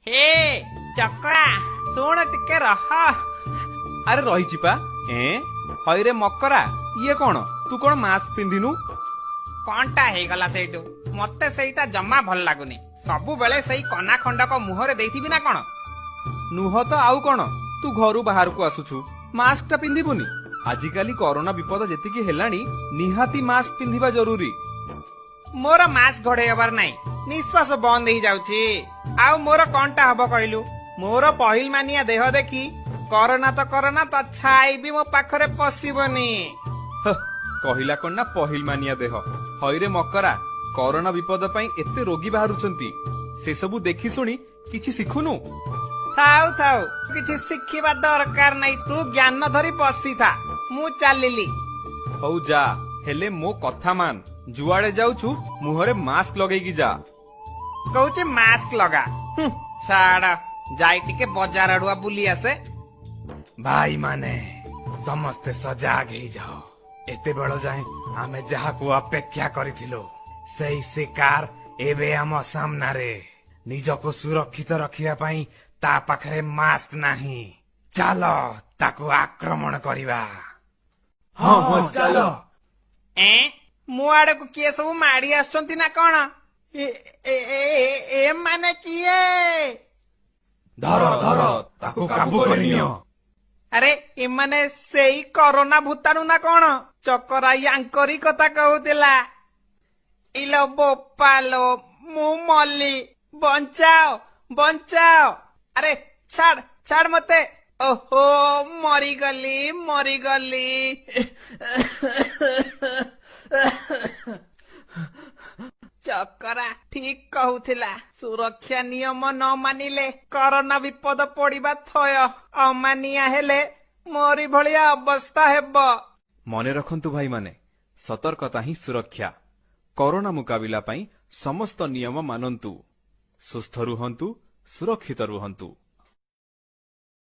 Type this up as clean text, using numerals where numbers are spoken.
ହେ ଚକରା, ଶୁଣ ଟିକେ ରହ। ଆରେ ରହିଛି ପା। ଏଁ, ହଇରେ ମକରା, ଇଏ କଣ? ତୁ କଣ ମାସ୍କ ପିନ୍ଧିନୁ? କଣଟା ହେଇଗଲା ସେଇଠୁ? ମତେ ସେଇଟା ଜମା ଭଲ ଲାଗୁନି। ସବୁବେଳେ ସେଇ କନା ଖଣ୍ଡକ ମୁହଁରେ ଦେଇଥିବି ନା କଣ? ନୁହଁ ତ ଆଉ କଣ? ତୁ ଘରୁ ବାହାରକୁ ଆସୁଛୁ, ମାସ୍କ ଟା ପିନ୍ଧିବୁନି? ଆଜିକାଲି କରୋନା ବିପଦ ଯେତିକି ହେଲାଣି, ନିହାତି ମାସ୍କ ପିନ୍ଧିବା ଜରୁରୀ। ମୋର ମାସ୍କ ଘୋଡେଇ ହବାର ନାହିଁ, ନିଶ୍ୱାସ ବନ୍ଦ ହେଇଯାଉଛି। ଆଉ ମୋର କଣଟା ହବ କହିଲୁ? ମୋର ପହିଲ ମାନିଆ ଦେହ ଦେଖି କରୋନା ତ କରୋନା, ତା ଛାଇ ବି ମୋ ପାଖରେ ପଶିବନି। ହ୍, କହିଲା କଣ ନା ପହିଲ ମାନିଆ ଦେହ। ହଇରେ ମକରା, କରୋନା ବିପଦ ପାଇଁ ଏତେ ରୋଗୀ ବାହାରୁଛନ୍ତି, ସେସବୁ ଦେଖି ଶୁଣି କିଛି ଶିଖୁନୁ? ଥାଉ ଥାଉ, କିଛି ଶିଖିବା ଦରକାର ନାହିଁ। ତୁ ଜ୍ଞାନ ଧରି ବସିଥା, ମୁଁ ଚାଲିଲି। ହଉ ଯା, ହେଲେ ମୋ କଥା ମାନ, ଯୁଆଡେ ଯାଉଛୁ ମୁହଁରେ ମାସ୍କ ଲଗେଇକି ଯା। କହୁଛି ମାସ୍କ ଲଗା। ହୁଁ, ଛାଡ, ଯାଇ ଟିକେ ବଜାର ଆଡୁଆ ବୁଲି ଆସେ। ଭାଇମାନେ, ସମସ୍ତେ ସଜାଗ ହେଇଯାଅ। ଏତେବେଳ ଯାଏଁ ଆମେ ଯାହାକୁ ଅପେକ୍ଷା କରିଥିଲୁ, ସେଇ ଶିକାର ଏବେ ଆମ ସାମ୍ନାରେ। ନିଜକୁ ସୁରକ୍ଷିତ ରଖିବା ପାଇଁ ତା ପାଖରେ ମାସ୍କ ନାହିଁ। ଚାଲ, ତାକୁ ଆକ୍ରମଣ କରିବା। ହଁ ହଁ, ଚାଲ। ଏଁ, ମୋ ଆଡକୁ କିଏ ସବୁ ମାଡି ଆସୁଛନ୍ତି ନା କଣ? ଏମାନେ କିଏ? ଧର ଧର, ତାକୁ କାବୁ କରିନିଅ। ଆରେ, ଏମାନେ ସେଇ କରୋନା ଭୂତାଣୁ ନା କଣ? ଚକରା ୟାଙ୍କରି କଥା କହୁଥିଲା। ଇଲୋ ବୋପାଲୋ, ମୁଁ ମଲି, ବଞ୍ଚାଅ ବଞ୍ଚାଅ। ଆରେ ଛାଡ ଛାଡ ମତେ। ଓହୋ, ମରିଗଲି ମରିଗଲି। ଚକରା ଠିକ କହୁଥିଲା, ସୁରକ୍ଷା ନିୟମ ନ ମାନିଲେ କରୋନା ବିପଦ ପଡିବା ଥୟ। ଅମାନିଆ ହେଲେ ମୋରି ଭଳିଆ ଅବସ୍ଥା ହେବ। ମନେ ରଖନ୍ତୁ ଭାଇମାନେ, ସତର୍କତା ହିଁ ସୁରକ୍ଷା। କରୋନା ମୁକାବିଲା ପାଇଁ ସମସ୍ତ ନିୟମ ମାନନ୍ତୁ। ସୁସ୍ଥ ରୁହନ୍ତୁ, ସୁରକ୍ଷିତ ରୁହନ୍ତୁ।